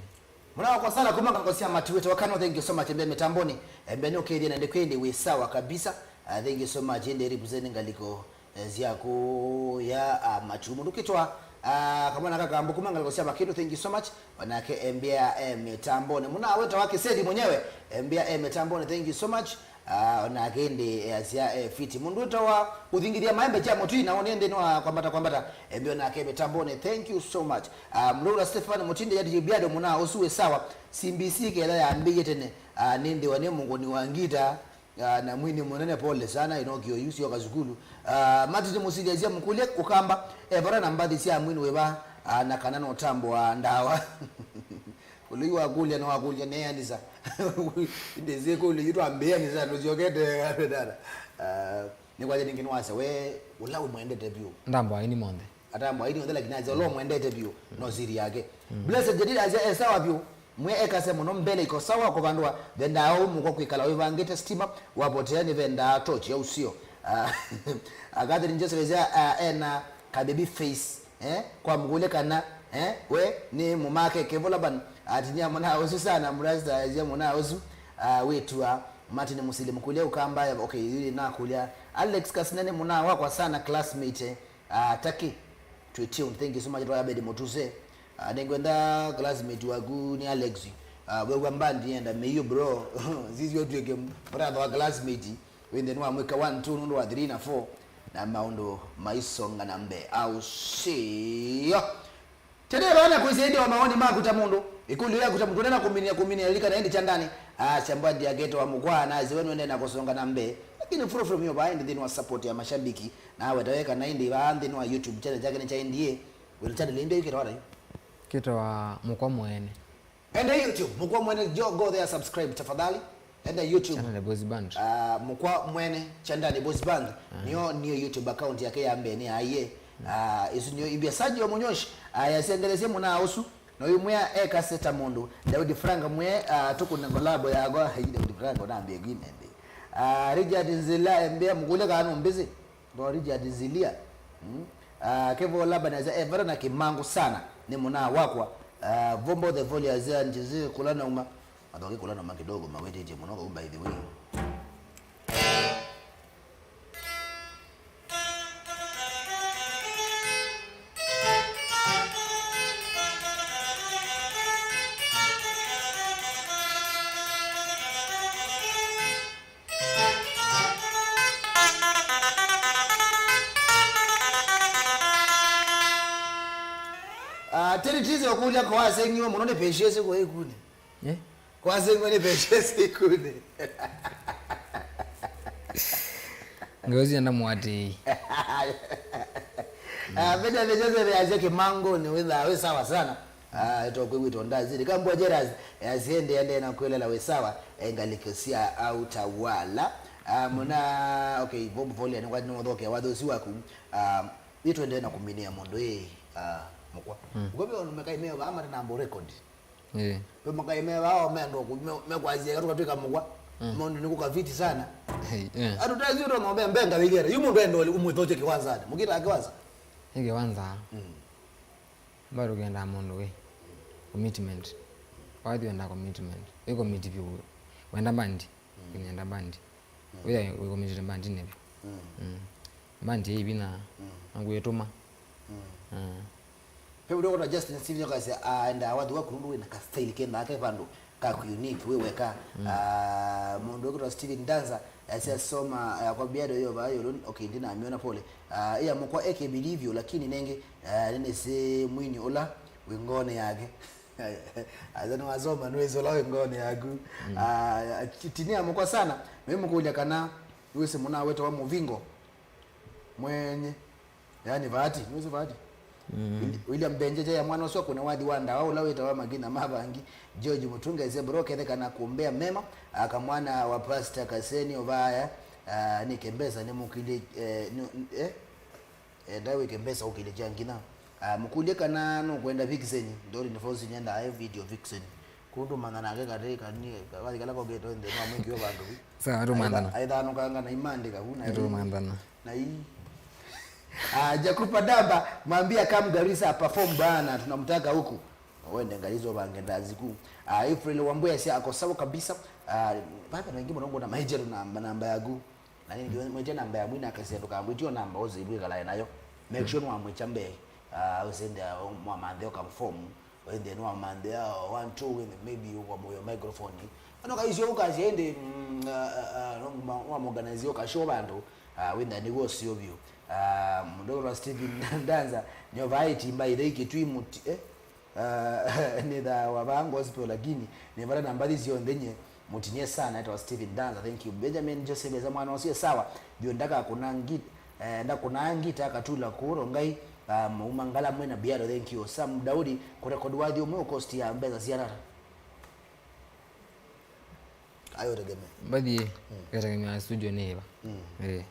Muna wakwa sana kuma ngako cia Matu wetu wakano, thank you so much, embea mitamboni, embea ni ukethie na ndikwendi wi sawa kabisa. Ah, thank you so much, ende represent ngaliko, eh, ziaku ya, ah, Matu. Mundu kitwa, ah, kamwana kakambu kuma ngaliko cia Makindo, thank you so much. Onake embea, eh, mitamboni. Muna weta wa Kisedi mwenyewe, embea, eh, mitamboni, thank you so much. Ah, onake ĩndĩ easya e fiti. Mũndũ wĩtawa Ũthingithia Maembe kya Mũtui, na ũnĩ nthĩnĩ wa kwambata kwambata, embeo nake mĩtambonĩ. Thank you so much. Ah, mũndũ ũla Stefan Mũtinde yati Biado mũna ũsu wĩ sawa. C B C ketha yambĩie tene. Ah, nĩ nthĩwa nĩ mũngũni wa ngita. Ah, na mwini mũnene pole sana, Enoki oyu syoka sukulu. Ah, Martin Mũsili asya mũkũlye Ũkamba, e vata na mbathi sya mwini wĩva, ah, na kana no tambo wa ndawa. Ũlei wakũlya na wakũlya neanĩsa. Ndĩsĩ kũlya yu twambĩanĩsa nũsyokete dada. Ah, nĩkwasya nĩngĩ nĩwasya we ũla ũmwendete vyũ. Ndambwa aini monthe. Atambwa aini onthe, lakini asya ũla ũmwendete vyũ no siri yake. Blessed Jadid asya e sawa vyũ. Mwe ekase mũno, mbele iko sawa kũvandũa. Vendaa ũu mũkwa kwĩkala wĩvangĩte stima, wapotea nĩvendaa tochi ya ũsio. Ah, Catherine Joseph asya, ah, ena ka baby face. Eh, kwa mũkũlye kana, eh, we nĩ mũmake Kevo Laban, atinia mũna ũsu sana, mũrasta aisya mũna ũsu, ah, wĩtua Martin Mũsili mũkũlye Ũkamba, okay, yuli nakũlya. Alex Kasina nĩ mũna wakwa sana, classmate, ah, Taki. Twĩ tuned. Thank you so much, Roy Abed Mutuse. Ah, nĩngwenda classmate waku nĩ Alex. Ah, wewa mbandi yenda meio bro. Sisi watuike brother wa classmate. Wĩ nthĩnĩ wa mwĩka one, two nũndũ wa three na four, na maũndũ maisonga na mbee, au sio? Tene vana kwĩsya ĩndĩ wa maoni maku ta mũndũ, ĩkũlyo yaku ta mũndũ ũnena kũminia, kũminia, lilikana ĩndĩ kya ndani, asya mbandi aketawa mũkwa, na asiwe nũendee na kũsonga na mbee. Lakini furo furo mio vaa ĩndĩ nthĩnĩ wa support ya mashabiki, na aweta weka na ĩndĩ vaa nthĩnĩ wa YouTube channel yake nĩ kyaendie. Wĩna channel ĩndĩ ĩkĩtawa ata yu? Kĩtawa Mũkwa Mwene. Enda YouTube, Mũkwa Mwene, jo, go there, subscribe tafadhali. Enda YouTube. Channel ya Boys Band. Ah, Mũkwa Mwene, Chandani Boys Band. Nĩyo, nĩyo YouTube account yake ya mbee nĩ aiye. Ah, isu nĩyo imbia Sergio Munyoshi. Ah, yasengelesye mũna ũsu. Na ũyũ mwĩa ekase ta mũndũ. Daudi Frank mwĩa, ah, tũkũne collabo yakwa. Hei, Daudi Frank, ũnambie gwine ndi. Ah, Richard Nzila, embea mũkũlye kana nũmbĩsĩ. Ndo Richard Zilia. Mm. Ah, Kevo Laban asya, e vata na kĩmangũ sana. Nĩ mũna wakwa. Ah, Vombo the Volley asya, njizi kũla nauma. Athoke kũla nauma kidogo, mawetĩtye mũno kau, by the way. Ah, Teddy Tizo kũlya kwaseng'iwe mũno nĩ Patience kwa ĩkunĩ. Eh? Kwaseng'iwe nĩ Patience ĩkunĩ. Ngozi enda mwati. Ah, Patience, Patience, Patience, kĩmangũnĩ wĩthaa wĩ sawa sana. Ah, ĩtokwĩw'ĩtwa ndazili. Kambua Jeras, eh, asiende ende na kwĩlela wĩ sawa, eh, ngalĩko sya Outer Wala. Ah, mũna, okay, Bob Volia, nĩ kwati nĩwathokea wathi ũsu waku. Ah, ĩtwendee na kũminĩa mũndũ ĩ, ah, mũkwa. Mm. Ũkwa ve ũndũ mekai meo vaa mate nambo record. Eh. Ve makai me vaa o mendo kũ-, me, mekwasya eka tũkatwĩka mũkwa. Mm. Mũndũ nĩ kũkaviti sana. Hey, eh. Andũ ta acio ũtonya ũmea mbenga wĩkĩra. Yu mũndũ enda ũli-, ũmwĩthokye kĩwanzanĩ. Mũkĩtaa kĩwanza? Nĩ kĩwanza. Mm. Bado ũkĩendaa mũndũ wĩ commitment. Wathi wenda commitment. Wĩ commit vyũ. Wenda bandi. Mm. Nĩenda bandi. Mm. Wĩya wĩ committed bandinĩ vyũ. Mm. Mm. Bandi ĩivi na, mm, na ngwĩtũma. Mm. Mm. Pe ũndũ ũkona Justin Stevens akasya, ah, enda wathi waku nũndũ wĩna ka style kendaa ke vandũ ka unique wĩ weka. Mm. Ah, mũndũ wĩkwĩtwa Steven Danza, asya soma, ah, kwa biado yo va yolo, okay, ndinamĩona pole. Ah, iya mũkwa eke vilivyo, lakini nenge, ah, nĩnĩsĩ mwini ũla wĩ ngoonĩ yake. Asa nĩwasoma nĩwĩsĩ ũla wĩ ngoonĩ yaku. Mm. Ah, tinia mũkwa sana, nĩmũkũlya kana nĩwĩsĩ mũna wĩtawa Mũvingo Mwenye. Yaani Vaati, nĩwĩsĩ Vaati? Mm. Willi-, William Benjeje ya mwana ũsu akũne wathi wa ndawa ũla wĩtawa Magina ma Vangi. George Mũtunga ese bro kethe kana kũmbea mema, aka mwana wa Pastor Kaseni Ovaya, ah, nĩke mbesa nĩmũkilye, eh, nĩ, eh? Eh, ndawe wĩke mbesa ũkilye kya ngina. Ah, mũkũlye kana nũkwenda vixen, Doreen Fosi nyendaa e video vixen. Kũndũ manana nake katĩ kani, kathi kala kokete nthĩ no mwĩkĩo vandũ vi. Sawa, tũmanthana. Aitha-, aithanũkanga na imandĩka vu na i-, tũmanthana. Na i. Ah, Jacob Adamba, mwambie come Garissa perform bana, tunamtaka huku. Wende Garissa uvange ndazi kuu. Ah, April Wambua sia ako sawa kabisa. Ah, baba na wengine wanaona na maijero na namba yaku. Na nini mwetie namba ya mwina akasya ndũkambwĩtye o namba ũsĩ ndwĩkalae nayo. Make sure nĩwamwĩkya mbee. Ah, ũsende mwamantheo ka form. Wende nĩwamanthea one two wende maybe kwa moyo microphone. Ano kaisio ukasya ende, mm, ah, ah, ah, no ma-, wa organize ka show bandu. Ah, wenda nĩguo sio vyu. Ah, mũndũ wa Steven Danza nyo vai timba ile ikitwi muti, eh? Ah, nĩthaawa vaa gospel lakini nĩ vala na mbathi syonthe nye mũtinie sana. Etawa Steven Danza, thank you. Benjamin Joseph esa mwana ũsu e sawa vyũ, ndakakũna ngit-, eh, ndakũnaa ngita akatula kũũ Rongai. Ah, Mauma Ngala mwena Biaro, thank you. Sam Daudi kũrekodi wathi ũmwe ũkosti ya mbesa sia tata. Ayo tegemea. Mbathi, mm, ĩtegemea studio nĩ ĩva. Mm. Eh.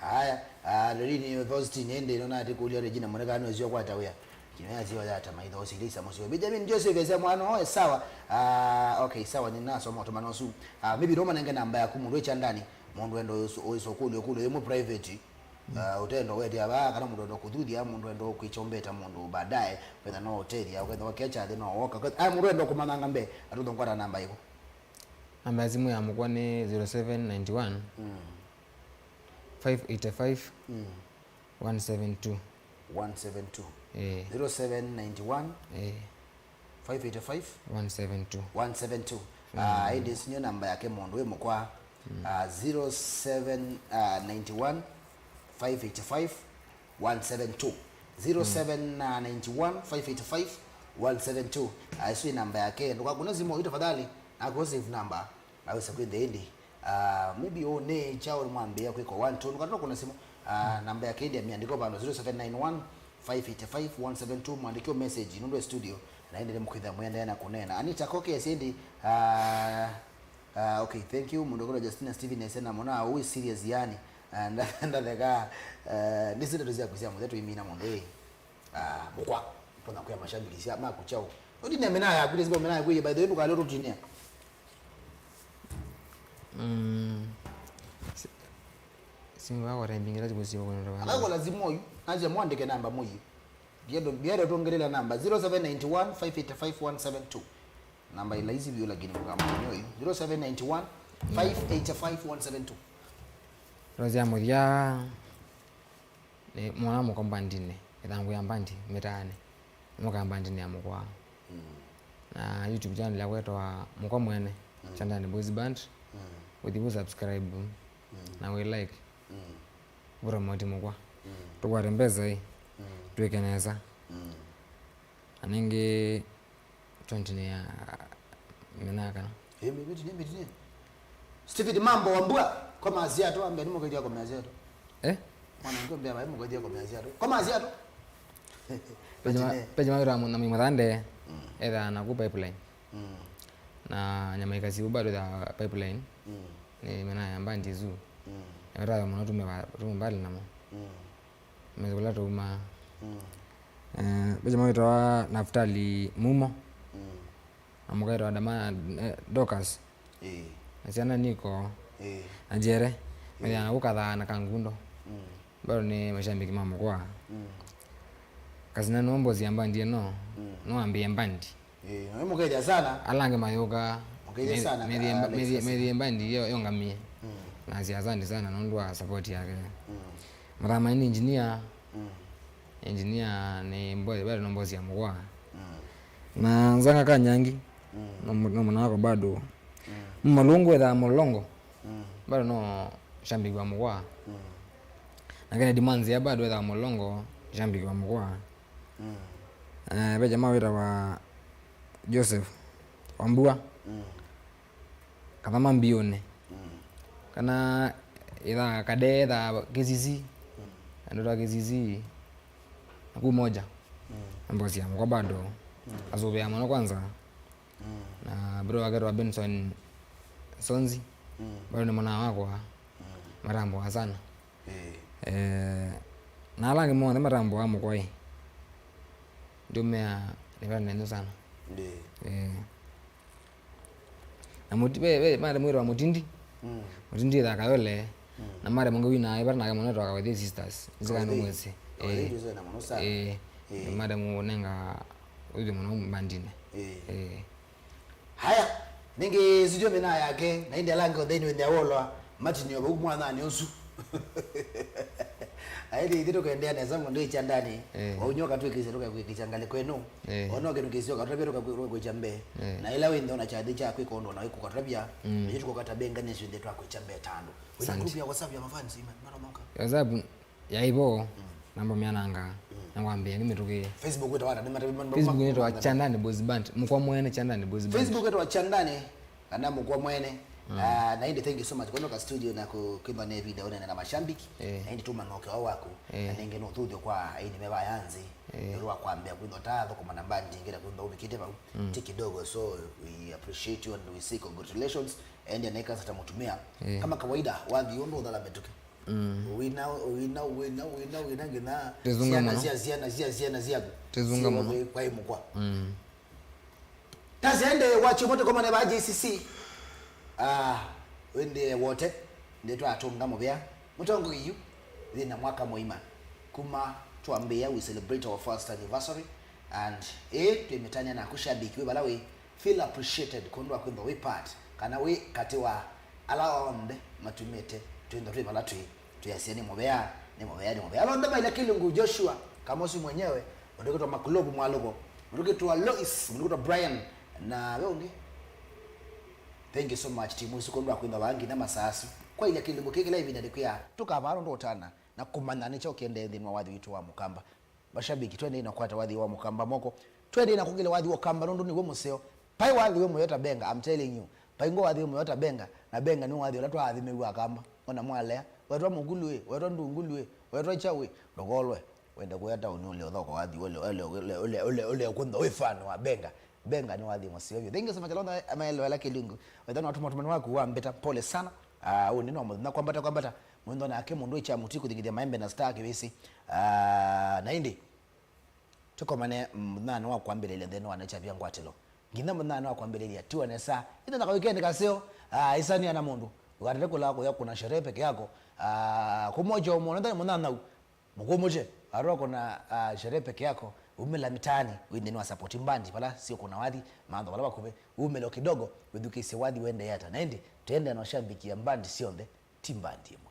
Haya, ah, Lelini Faustin ende ino nati kulia Regina mwana kana sio kwata wĩa. Kimea sio ya tama itho sili sa musio. Benjamin Joseph ese mwana oe sawa. Ah, okay, sawa, ninasoma tuma nosu. Ah, maybe Roma nenge namba yaku mũndũ cha ndani. Mũndũ endo oiso kulio kulio mu private. Ah, ũtendo wetia vaa kana mũndũ enda kũthuthya, mũndũ enda kwĩkyombeta mũndũ baadaye, kwenda no ũtethya, kwenda wakecha thĩ no woka. Kwenda, aya mũndũ enda kũmanyanga mbee, atũthongwata namba ĩkũ. Namba ya simũ ya mũkwa nĩ zero seven nine one, mm, five eight five, mm, one seven two. One seven two. Eh. Zero seven nine one. Eh. Five eight five? One seven two. One seven two. Mm. Ah, ĩndĩ sinyo namba yake mũndũ wĩ mũkwa. Mm. Ah, zero seven nine one, five eight five, one seven two. Mm. Zero seven nine one, five eight five, one seven two. Ah, ĩsu ĩ namba yake. Ndũkakũne simũ yu tafadhali. Ako save number. Awesa kwĩthĩa ĩndĩ. Ah, maybe ũnĩ chao mwambĩĩa kwĩka one two, nũkatũla kũna simũ. Ah, namba yake ĩndĩ amĩandĩka vandũ zero seven nine one, five eight five, one seven two, mwandĩkĩo message nũndũ e studio, na ĩndĩ nĩmũkwĩthĩa mũendeea na kũneena. Anita Koke esi ĩndĩ, ah, ah, okay, thank you. Mũndũ kũla Justina Steven ese na mũna ũĩ serious yani. Ah, nda-, ndatheka, eh, nĩsĩ ndeto syaku sya mũthya tũimina mũndũ ĩ. Ah, mũkwa. Pona kwa mashabiki sya maku chao. Ũti nĩ mena yaku, nĩsĩ mena yaku, by the way, ndũkalio tũtinĩa. Mm. Si-, simba kwa time nyingĩ lazima usiwe kwa ndo. Akako lazima oyu, naje mwandĩke namba mũyi. Biado, biado tuongelela namba zero seven nine one, five eight five, one seven two. Namba ĩ laisi vyũ lakini mũkamũnyo yu. Zero seven nine one, five eight five, one seven two. Rosia mũthya. Nĩ mwana mũka mbandinĩ, ĩthangũ ya mbandi mĩtaanĩ, mũka mbandinĩ ya mũkwa. Mm. Na YouTube channel yakwa ĩtawa Mũkwa Mwene, mm, Chandani Boys Band. Mm. Ũthi ũsubscribe, mm, na wĩ like. Mm. Ũpromote mũkwa. Mm. Tũkwate mbesa ĩ. Mm. Twĩke nesa. Mm. Na nĩngĩ twenty nĩ ya mĩnaka. Ĩ, mĩvĩti nĩ mĩti nĩ. Stupid mambo wa mbua. Kwa maziato, ambe nĩ mũgeithia kwa maziato. Eh? Mwana ngombe aba mũgeithia kwa maziato. Kwa maziato. Page ma-, page mawĩra mo-, na mĩmathande. Mm. Etha na ku pipeline. Mm. Na nyama ikasibu bado za pipeline. Mm. Nĩ mena ya mbandi zu. Mm. Nĩmatawe mũno tume ba-, tume mbali namo. Mm. Mezi kũla tũumaa. Mm. Eh, vĩnya mawĩtawa Naftali Mumo. Mm. Na mũkaĩtawa Dama, eh, Dorcas. Ĩĩ. Na syana niko. Ĩĩ. Na Njere. Ĩĩ. Methĩana kũkathaa na Kangundo. Mm. Bado nĩ mashabiki ma mũkwa. Mm. Kasina no mbosi ya mbandi ĩno. Mm. No ambie mbandi. Ĩĩ, na mũkethia sana. Ala angĩ mayũka. Mũkethia sana, methie mba- Alex methie- Kasina. Methie mbandi yo yongamie. Mm. Na si asante sana nũndũ wa support yake. Mm. Mathama ni engineer. Mm. Engineer nĩ mbosi, bado no mbosi ya mũkwa. Mm. Na Nzanga Kanyangi. Mm. No mu- no mwana wako bado. Mm. Malungu ethaa Mulongo. Mm. Bado no shambiki wa mũkwa. Mm. Na Kennedy Manzia bado ethaa Mulongo, shambiki wa mũkwa. Mm. Eh, ve jamaa wĩtawa Joseph Wambua. Mm. Kathama mbiũnĩ. Mm. Kana ethaa Kade ethaa Kisisi. Mm. Andũ ta Kisisi. Na kuu moja. Mm. Mbosi ya mũkwa bado. Mm. Asũvĩa mũno kwanza. Mm. Na bro wake wa Benson Sonzi. Mm. Bado nĩ mwana wakwa. Mm. Matamboa sana. Eh. Eh, na ala angĩ monthe matamboa mũkwa ĩ. Ndũmĩa nĩ bado nenyu sana. Ndi. Eh. Na muti, we, we, mare mwĩrwa Mutindi. Mm. Mutindi ethaa Kayole. Mm. Na mare mungi wina ĩvara nake mũno etwa Kawethe Sisters. Nzika Kawethe. Nũmwĩsĩ. Kawethe Eh. Jose na mũno sana. Eh. Eh. Mare mũnenga ũthĩ mũno mbandinĩ. Eh. Eh. Haya, nĩngĩ studio mĩnaa yake, na ĩndĩ ala angĩ onthe nĩwĩthĩa wolwa, matinio vau mwananĩ ũsu. Aĩthĩ ithyĩ tũkaendeea nesa mũndũ ĩkya ndani, Eh. waunyoka twĩkĩsya tũkakwĩkĩsya ngalĩko ĩno. Eh. Ona ũkĩnũkĩsya ũkatũtavya tũkakwĩkya mbee. Eh. Na ĩla wĩ nthĩ ona kyathĩ kya kwĩka ũndũ ona wĩkũkatũtavya, Mm. nĩtũ tũkatavya nganĩsyo ĩthĩ twakwĩkya mbee ta andũ. Wĩna Asante. Group ya WhatsApp ya mafans ima, matomoka? WhatsApp yaivo, Mm. namba myananga, Mm. nangwambia nĩ mĩtũkĩ. Facebook wĩtawa ata? Nĩ mata- Facebook nĩtawa Chandani Boys Band. Mũkwa mwene Chandani Boys Band. Facebook wĩtawa Chandani, kana mũkwa mwene. Mm. Ah, na ĩndĩ thank you so much. Kwondoka studio na ku- kwĩmba nĩ video nene na mashabiki. Eh. Na ĩndĩ tuma noke wa waku. Eh. Na nenge no thuthio kwa aini meva yanzi. Eh. Ndio wa kwambia kwĩtho ta thoko mana band ngira kwĩtho ubikite vau. Mm. Ti kidogo. So we appreciate you and we say congratulations. And anaika sata mutumia. Eh. Kama kawaida, wathi ũndũ ũthala mĩtũkĩ. Mm. Wina, wina, wina, wina, wina, nginya Tizunga syana mũno. Cia syana cia syana syaku. Tizunga mũno. Kwa imukwa. Mm. Tasende wacho moto koma ne ba J C C. Ah, wende wote. Nde twatunga mũvea. Mũtongo iyu. Thina mwaka mũima. Kuma twambia, we celebrate our first anniversary. And, eh, twĩmĩtania naku shabiki wĩ vala wĩ. Feel appreciated kwondũ wa kwĩthwa wĩ part, kana wĩ katĩ wa ala onthe matumĩte twĩthwa twĩ vala twĩ, twĩasya nĩ mũvea, nĩ mũvea, nĩ mũvea. Ala onthe maila kĩlungu, Joshua Kamosi mwenyewe, mũndũ ũkĩtwa Makulovu Mwaluko, mũndũ ũkĩtwa Lois, mũndũ ũkĩtwa Brian, na ve ũngĩ. Thank you so much, timu isu, kwondũ wa kwĩthwa vaa nginya masaa asu. Kwa ila kĩlungu kĩkĩla ĩvinda nĩkwĩa, tũkavaa nũndũ ũtana na kũmanya nĩkyo kĩendee nthĩnĩ wa wathi witũ wa Mũkamba. Mashabiki, twendei na kũkwata wathi wa Mũkamba moko. Twendei na kũkĩlya wathi wa Ũkamba nũndũ nĩw'o mũseo. Vai wathi wĩ mũyo ta Benga, I'm telling you. Vai ngo wathi wĩ mũyo ta Benga, na Benga nĩ wathi ũla twaathimĩw'a Akamba. Ona mwalea, wetwa Mũkulu ĩ, wetwa Ndungulu ĩ, wetwa Kyaũ ĩ, ndũkolwe. Wende kũya taoni ũle ũthoko wathi ũle, ũle, ũle, ũle, ũle, ũle ũkũntha wĩ fan wa Benga. Benga nĩ wathi mũseo vyũ. Thank you so much, Alonda Maelo Ela Kilungu. Wetha na tũmatũmani waku wa mbeta, pole sana. Ah, ũũ nĩ no mũthenya kwambata, kwambata. Mwĩntho nake mũndũ ĩkya mũtĩ kũthingithia maembe na star kĩvĩsĩ. Ah, na ĩndĩ, tũkomane mũthenyanĩ wa kwambĩlĩlya nthĩnĩ wa Nature Pia Ngwatĩlo. Nginya mũthenyanĩ wa kwambĩlĩlya, tiwa nesa. Ĩthana kawikendi kaseo, ah, isania na mũndũ. Ndũkatate kũla kũya kuna sherehe peke yako. Ah, kũmoja ũmwe, nthani mũthanau. Mũkũmũkye, warũa kũna, ah, sherehe peke yako, umĩla mitaani, wĩ nthĩnĩ wa support mbandi, vala sio kũna wathi, maandho vala vakuvĩ, umĩlo kidogo, wĩthukĩĩsye wathi wendee ata. Na ĩndĩ, tũendee na ũshambikia mbandi syonthe, ti mbandi ĩmwe.